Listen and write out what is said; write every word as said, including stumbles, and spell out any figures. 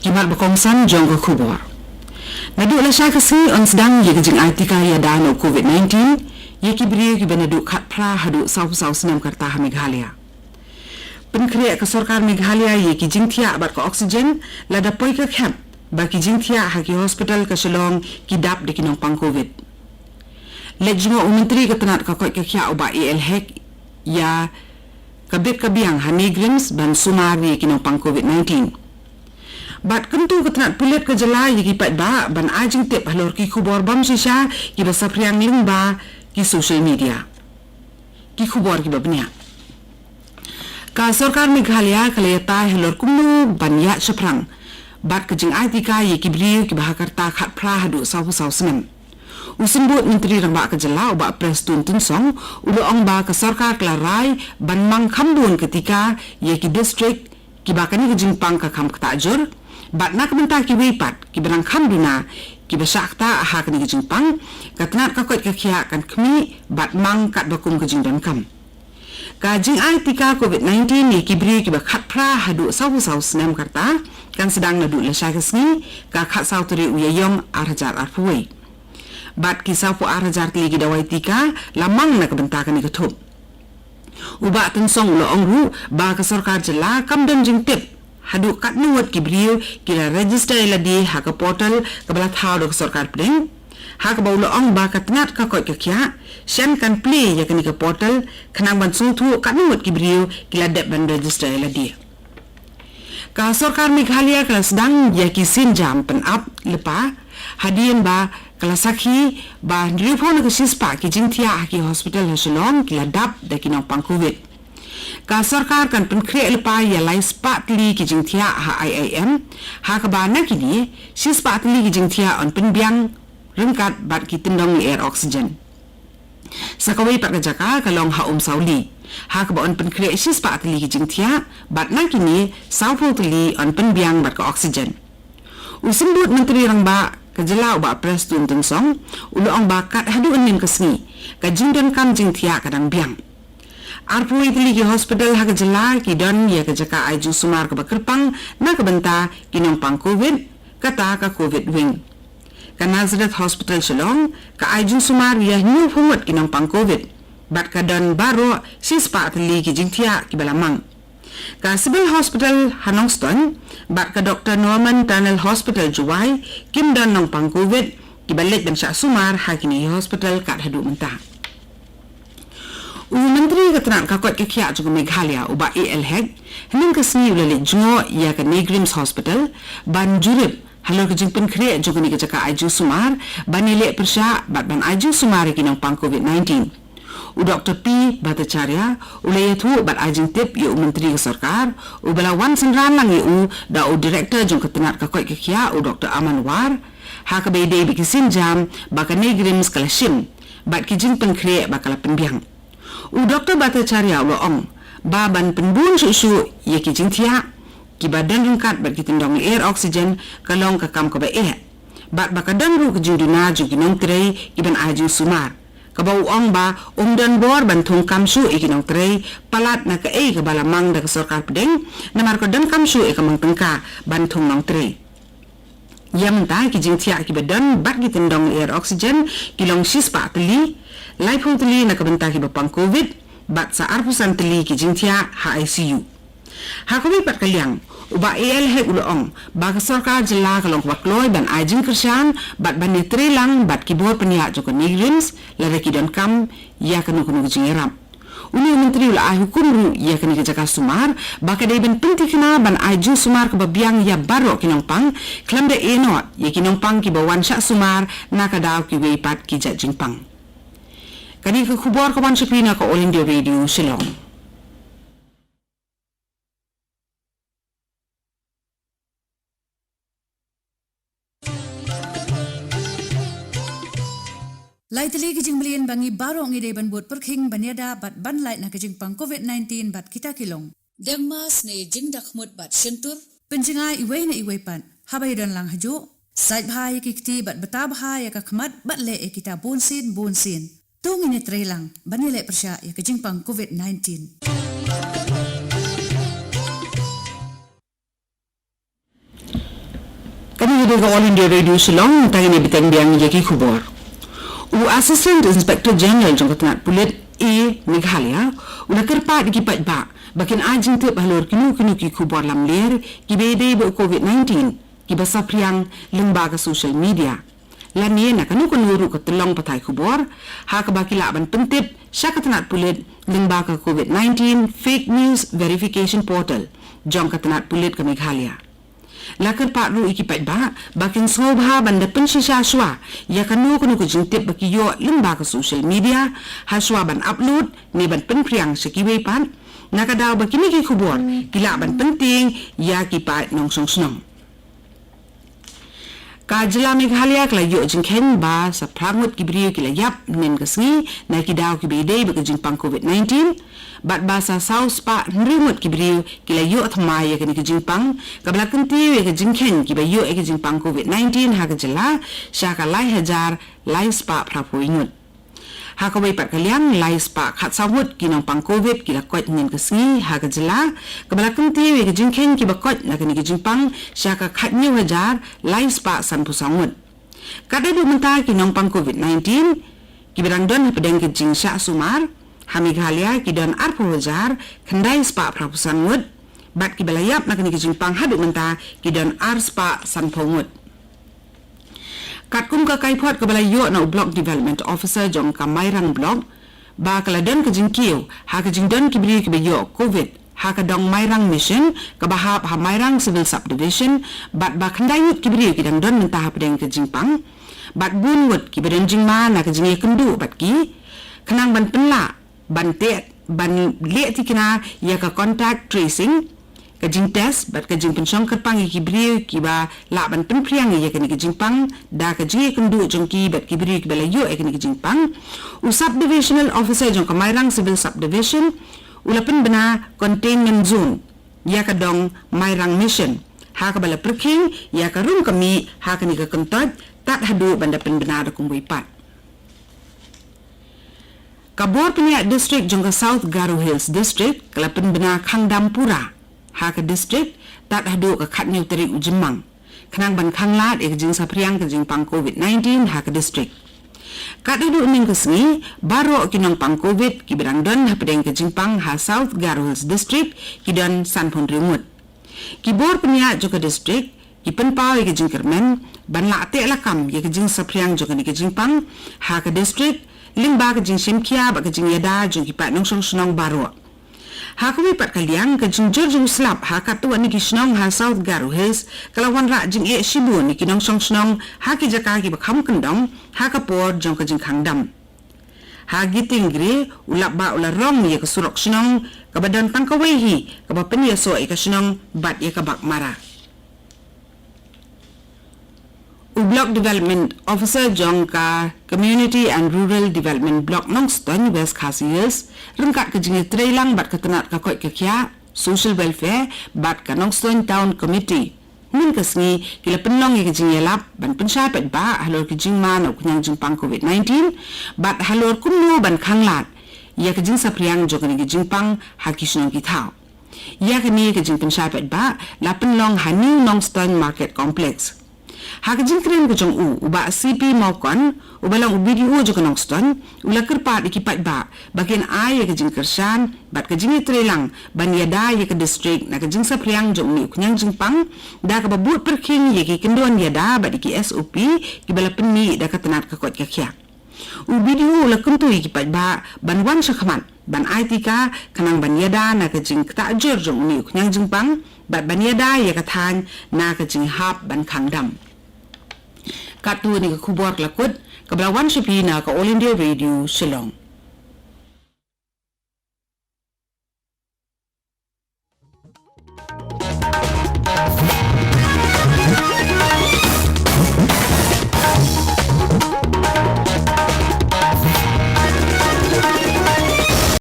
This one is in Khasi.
Mat ba kongsan jong ka khubor. Naduh lashai ka sngi yn sdang ïa ka jingai tika ïada na u covid nineteen ïa ki briew kiba naduh khatphra haduh sawphew saw snem ka rta ha Meghalaya. Pynkhreh ka sorkar Meghalaya ïa ki jingthiah bad ka oxygen lada poi ka khep ba ki jingthiah ha ki hospital ka Shillong ki dap da ki nongpang covid. Leit jngoh u Myntri ka tnat ka koit ka khiah u Bah A L Hek ïa ka bit ka biang ha NEIGRIHMS ban sumar ïa ki nongpang covid nineteen. Bad kyntu ka tnat pulit ka jylla ïa ki paidbah ban ai jingtip halor ki khubor bym shisha kiba saphriang lyngba ki social media. Ki khubor kiba bniah. Ka sorkar Meghalaya ka la ïatai halor kumno ban ïaid shaphrang bad ka jingai tika ïa ki briew kiba ha ka rta khatphra haduh sawphew saw snem. U Symbud Myntri Rangbah ka jylla u Bah Prestone Tynsong u la ong ba ka sorkar ka la rai ban mang khambun ka tika ïa ki district kiba kane ka jingpang ka kham ktah jur, bad na ka bynta kiwei pat kiba nang kham duna kiba shah ktah ha kane ka jingpang, ka tnat ka koit ka khiah kan khmih bad mang katba kum ka jingdonkam. Ka jingai tika covid nineteen ïa ki briew kiba khatphra haduh sawphew saw snem ka rta kan sdang naduh lashai ka sngi, ka khatsaw tarik u Ïaïong ar hajar arphew wei. Bad ki sawphew ar hajar tylli ki dawai tika la mang na ka bynta kane ka thup. U Bah Tynsong u la ong ruh ba ka sorkar jylla kam don jingtip haduh katno ngut ki briew ki la register ïa lade ha ka portal kaba la thaw da ka sorkar pdeng, ha kaba u la ong ba ka tnat ka koit ka khiah shen kan plie ïa kane ka portal khnang ban sngewthuh katno ngut ki briew ki la dep ban register ïa lade. Ka sorkar Meghalaya ka la sdang ïa ki sienjam pynap lypa hadien ba ka la sakhi ba hynriewphew na ka shispah ki jingthiah ha ki hospital ha Shillong ki la dap da ki nongpang covid. Ka sorkar kan pynkhreh lypa ïa lai spah tylli ki jingthiah ha I I M, ha kaba na kine shispah tylli ki jingthiah yn pynbiang ryngkat bad ki tyndong lyer oxygen. Sa kawei pat ka jaka ka long ha Umsawli, ha kaba yn pynkhreh shispah tylli ki jingthiah bad na kine sawphew tylli yn pynbiang bad ka oxygen. U Symbud Myntri Rangbah ka jylla u Bah Prestone Tynsong u la ong ba kat haduh mynnin ka sngi ka jingdonkam jingthiah ka dang biang. Arphew tylli ki hospital ha ka jylla ki don ïa ka jaka ai jingsumar kaba kyrpang na ka bynta ki nongpang covid, kata ka covid wing. Ka Nazareth Hospital Shillong ka ai jingsumar ïa hynñiewphew ngut ki nongpang covid bad ka don baroh shispah tylli ki jingthiah kiba la mang. Ka Civil Hospital ha Nongstoiñ bad ka Doctor Norman Tunnel Hospital Jowai kim don nongpang covid kiba leit ban shah sumar ha kine ki hospital kat haduh mynta. U Myntri ka tnat ka koit ka khiah jong ka Meghalaya u Bah A L Hek hynnin ka sngi u la leit jngoh ïa ka NEIGRIHMS Hospital ban jurip halor ka jingpynkhreh jong kane ka jaka ai jingsumar ban ïaleh pyrshah bad ban ai jingsumar ïa ki nongpang covid nineteen. U Doctor P Bhattacharya u la ïathuh bad ai jingtip ïa u Myntri ka sorkar uba la wan synran lang ïa u da u Director jong ka tnat ka koit ka khiah u Doctor Aman War, ha kaba ïadei bad ki sienjam ba ka NEIGRIHMS ka la shim bad ki jingpynkhreh ba ka la pynbiang. U Doctor Bhattacharya u la ong ba ban pynbun shuh shuh ïa ki jingthiah kiba don ryngkat bad ki tyndong lyer oxygen ka long ka kam kaba eh bad ba ka don ruh ka jingduna jong ki nongtrei kiban ai jingsumar, kaba u ong ba um don bor ban thung kam shuh ïa ki nongtrei palat na kaei kaba la mang da ka sorkar pdeng, namar ka donkam shuh ïa ka mang tyngka ban thung nongtrei. Ïa mynta ki jingthiah kiba don bad ki tyndong lyer oxygen ki long shispah tylli, laiphew tylli na ka bynta kiba pang covid bad sa arphew san tylli ki jingthiah ha I C U. Ha kawei pat ka liang, u Bah A L Hek u la ong ba ka sorkar jylla ka long kaba kloi ban ai jingkyrshan bad ban ïatreilang bad ki bor pynïaid jong ka NEIGRIHMS lada ki donkam ïa kano kano ka jingïarap. Une u Myntri u la ai hukum ruh ïa kane ka jaka sumar ba ka dei ban pynthikna ban ai jingsumar kaba biang ïa baroh ki nongpang, khlem da eh noh ïa ki nongpang kiba wan shah sumar na ka daw kiwei pat ki jait jingpang. Kane ka khubor ka wan sha phi na ka All India Radio Shillong. Lai tylli ki jingmlien ba ngi baroh ngi dei ban bud pyrkhing ban ïada bad ban lait na ka jingpang covid nineteen bad kita ki long: deng mask ne jingdakhmut bad shyntur, pynjngai iwei na iwei pat haba ïadon lang hajuh, sait bha ïa ki kti bad bta bha ïa ka khmat bad leh ïa kita bunsien bunsien. To ngin ïatreilang ban ïaleh pyrshah ïa ka jingpang covid nineteen. Kane ka dei ka All India Radio Shillong, tang ïa bteng biang ïa ki khubor. U Assistant Inspector General jong ka tnat pulit A Meghalaya u la kyrpad ïa ki paidbah ba kin ai jingtip halor kino kino ki khubor lamler kiba ïadei bad u COVID nineteen kiba saphriang lyngba ka social media. Lane na kano kano ruh ka tyllong pathai khubor ha kaba ki lah ban pyntip sha ka tnat pulit lyngba ka COVID nineteen Fake News Verification Portal jong ka tnat pulit ka Meghalaya. La kyrpad ruh ïa ki paidbah ba kin sngewbha ban da pynshisha shuwa ïa kano kano ka jingtip ba ki ïoh lyngba ka social media ha shuwa ban upload ne ban pynphriang sha kiwei pat, na ka daw ba kine ki khubor ki lah ban pyntieng ïa ki paid nongshong shnong. Ka jylla Meghalaya ka la ïoh jingkheiñ ba sa phra ngut ki briew ki la ïap hynnin ka sngi na ki daw kiba ïadei bad ka jingpang COVID nineteen, bad ba sa saw spah hynriew ngut ki briew ki la ïoh thymmai ïa kane ka jingpang, kaba la kyntiew ïa ka jingkheiñ kiba ïoh ïa ka jingpang COVID nineteen ha ka jylla sha ka lai hajar lai spah phra phew ngut. Ha kawei pat ka liang, lai spah khatsaw ngut ki nongpang COVID ki la koit hynnin ka sngi ha ka jylla, kaba la kyntiew ïa ka jingkheiñ kiba koit na kane ka jingpang sha ka khathynñiew hajar lai spah sanphew saw ngut. Kat haduh mynta ki nongpang COVID nineteen kiba dang don hapdeng ka jingshah sumar ha Meghalaya ki don arphew hajar khyndai spah phraphew san ngut, bad kiba la ïap na kane ka jingpang haduh mynta ki don ar spah sanphew ngut. Katkum ka kaiphod kaba la ïoh na u Block Development Officer jong ka Mairang Block, ba ka la don ka jingkiew ha ka jingdon ki briew kiba ïoh COVID ha ka dong Mairang Mission kaba hap ha Mairang Civil Subdivision, bad ba khyndai ngut ki briew ki dang don mynta hapdeng ka jingpang, bad bun ngut kiba don jingma na ka jingïakynduh bad ki, khnang ban pynlah ban teh, ban leh thikna ïa ka contact tracing, ka jingtest bad ka jingpynshong kyrpang ïa ki briew kiba lah ban pynphriang ïa kane ka jingpang da ka jingïakynduh jong ki bad ki briew kiba la ïoh ïa kane ka jingpang. U Subdivisional Officer jong ka Mairang Civil Subdivision u la pynbna containment zone ïa ka dong Mairang Mission, ha kaba la pyrkhing ïa ka rum ka mih ha kane ka kyntoit tad haduh ban da pynbna da kumwei pat. Ka bor pynïaid district jong ka South Garo Hills District ka la pynbna khang dam pura ha ka district tad haduh ka khathynñiew tarik u Jymmang, khnang ban khanglad ïa ka jingsaphriang ka jingpang COVID nineteen ha ka district. Kat haduh mynnin ka sngi, baroh ki nongpang COVID kiba dang don hapdeng ka jingpang ha South Garo Hills District ki don sanphew hynriew ngut. Ki bor pynïaid jong ka district ki pynpaw ïa ka jingkyrmen ban lah teh lakam ïa ka jingsaphriang jong kane ka jingpang ha ka district, lyngba ka jingshim khia bad ka jingïada jong ki paid nongshong shnong baroh. Ha kawei pat ka liang, ka jingjur jong u slap ha katto katne ki shnong ha South Garo Hills ka la wanrah jingeh shibun ïa ki nongshong shnong ha ki jaka kiba kham kyndong ha ka por jong ka jingkhang dam. Ha Giting Gre, u lap bah u la rong ïa ka surok shnong kaba don tang kawei hi kaba pynïasoh ïa ka shnong bad ïa ka bak mara. U Block Development Officer jong ka Community and Rural Development Block Nongstoiñ, West Khasi Hills, ryngkat ka jingïatreilang bad ka tnat ka koit ka khiah, Social Welfare, bad ka Nongstoiñ Town Committee, mynta ka sngi ki la pynlong ïa ka jingïalap ban pynshai paidbah halor ki jingma na u khñiang jingpang COVID nineteen, bad halor kumno ban khanglad ïa ka jingsaphriang jong kane ka jingpang ha ki shnong ki thaw. Ïa kane ka jingpynshai paidbah la pynlong ha New Nongstoiñ Market Complex. Ha ka jingkren ka jong u, u Bah C P Mawkon, uba long u B D O jong ka Nongstoiñ, u la kyrpad ïa ki paidbah ba kin ai ïa ka jingkyrshan bad ka jingïatreilang ban ïada ïa ka district na ka jingsaphriang jong une u khñiang jingpang, da kaba bud pyrkhing ïa ki kyndon ïada bad ïa ki S O P kiba la pynmih da ka tnat ka koit ka khiah. U B D O u la kyntu ïa ki paidbah ban wan shakhmat ban ai tika, khnang ban ïada na ka jingktah jur jong une u khñiang jingpang bad ban ïada ïa ka thaiñ na ka jinghap ban khang dam. Katto katne ka khubor ka la kut, kaba la wan sha phi na ka All India Radio Shillong.